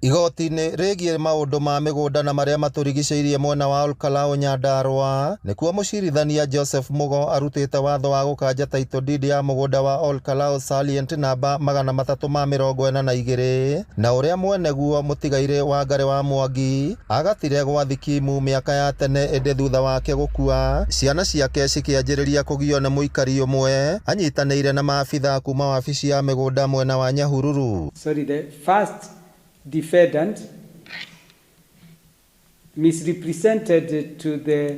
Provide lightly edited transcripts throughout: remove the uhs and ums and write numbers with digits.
Igoti-inĩ rĩgiĩ maũndũ ma mĩgũnda na marĩa matũrigicĩirie mwena wa Olkalau Nyandarua nĩkuo mũcirithania Joseph Mugo arutĩte watho wa gũkanja title deed ya mũgũnda wa Olkalau Salient namba 342 na ũrĩa mwene guo mũtigairĩ Wangarĩ wa Mwangi agatire gwa thikimu mĩaka ya tene ĩndĩ thutha wake gũkua ciana ciake cikĩanjĩrĩria kũgio nĩ mũikari ũmwe anyitanĩire na maabitha kuma wabici ya mĩgũnda mwena wa Nyahururu. Sorry, the first defendant misrepresented to the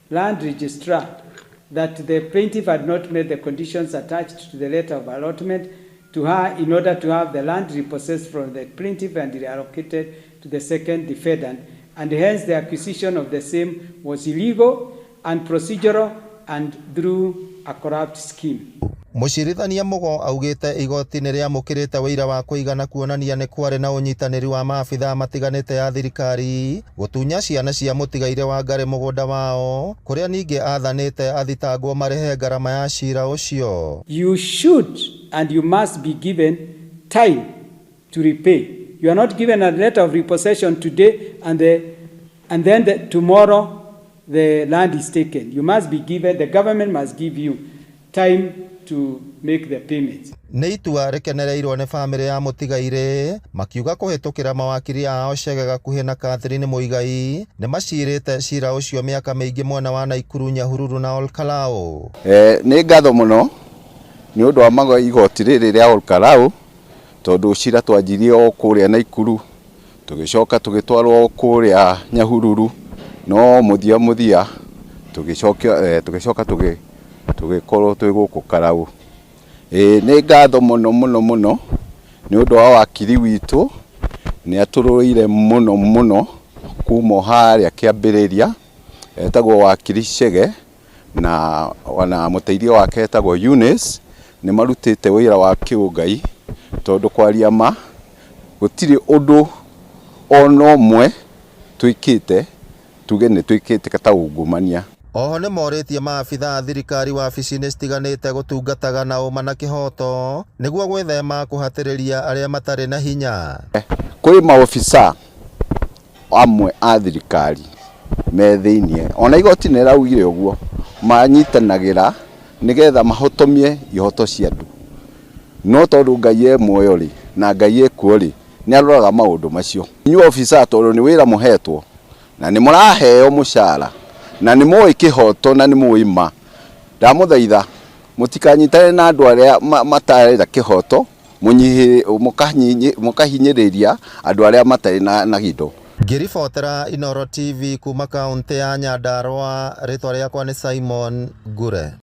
land registrar that the plaintiff had not met the conditions attached to the letter of allotment to her in order to have the land repossessed from the plaintiff and reallocated to the second defendant, and hence the acquisition of the same was illegal and procedural and through a corrupt scheme. Mũcirithania Mugo augĩte igoti nĩ rĩamũkĩrĩte ũira wa kũigana kuonania nĩ kwarĩ na ũnyitanĩri wa maabitha matiganĩte ya thirikari gũtunya ciana cia mũtigairĩ Wangarĩ mũgũnda wao kũrĩa ningĩ athanĩte athitangwo marĩhe ngarama ya cira ũcio. You should and you must be given time to repay. You are not given a letter of repossession today and then tomorrow the land is taken. You must be given, the government must give you time to make the payments. Nĩ itua rĩkenereirwo nĩ bamĩrĩ ya mũtigairĩ makiuga kũhĩtũkĩra mawakiri ao Chege Gakuhĩ na Catherine Muigai nĩ macirĩte cira ũcio mĩaka mĩingĩ mwena wa Naikuru, Nyahururu na Olkalau. Nĩ ngatho mũno nĩ ũndũ wa igoti rĩrĩ rĩa Olkalau tondũ cira twanjirie o kũrĩa Naikuru tũgĩcoka tũgĩtwarwo kũrĩa Nyahururu no mũthia mũthia tũgĩcoka tũgĩkorwo twĩ gũkũ Karau. Nĩ ngatho mũno mũno mũno nĩ ũndũ wa wakiri witũ nĩ atũrũĩire mũno mũno kuma o harĩa kĩambĩrĩria etagwo wakiri Chege na ona mũteithio wake etagwo Eunice nĩ marutĩte wĩra wa kĩũngai tondũ kwaria ma gũtirĩ ũndũ ona ũmwe twĩkĩte tuge nĩ twĩkĩte ta ungumania. Oho nĩ morĩtie maabitha a thirikari wabici-inĩ citiganĩte gũtungataga na ũma na kĩhoto nĩguo gwĩthema kũhatĩrĩria arĩa matarĩ na hinya. Kwĩ maobitha amwe a thirikari me thĩiniĩ ona igoti nĩ raugire ũguo manyitanagĩra nĩgetha mahotomie ihoto cia andũ no tondũ Ngai e muoyo rĩ na Ngai ekuo rĩ nĩ aroraga maũndũ macio. Inyuĩ obitha tondũ nĩ wĩra mũhetwo na nĩ mũraheo mũcara na nĩ mũĩ kĩhoto na nĩ mũĩ ma ndamũthaitha mũtikanyitane na andũ arĩa matarenda kĩhoto mũkahinyĩrĩria andũ arĩa matarĩ na indo. Ngĩribotera Inooro TV kuma kaũntĩ ya Nyandarua, rĩtwa rĩakwa nĩ Simon Ngure.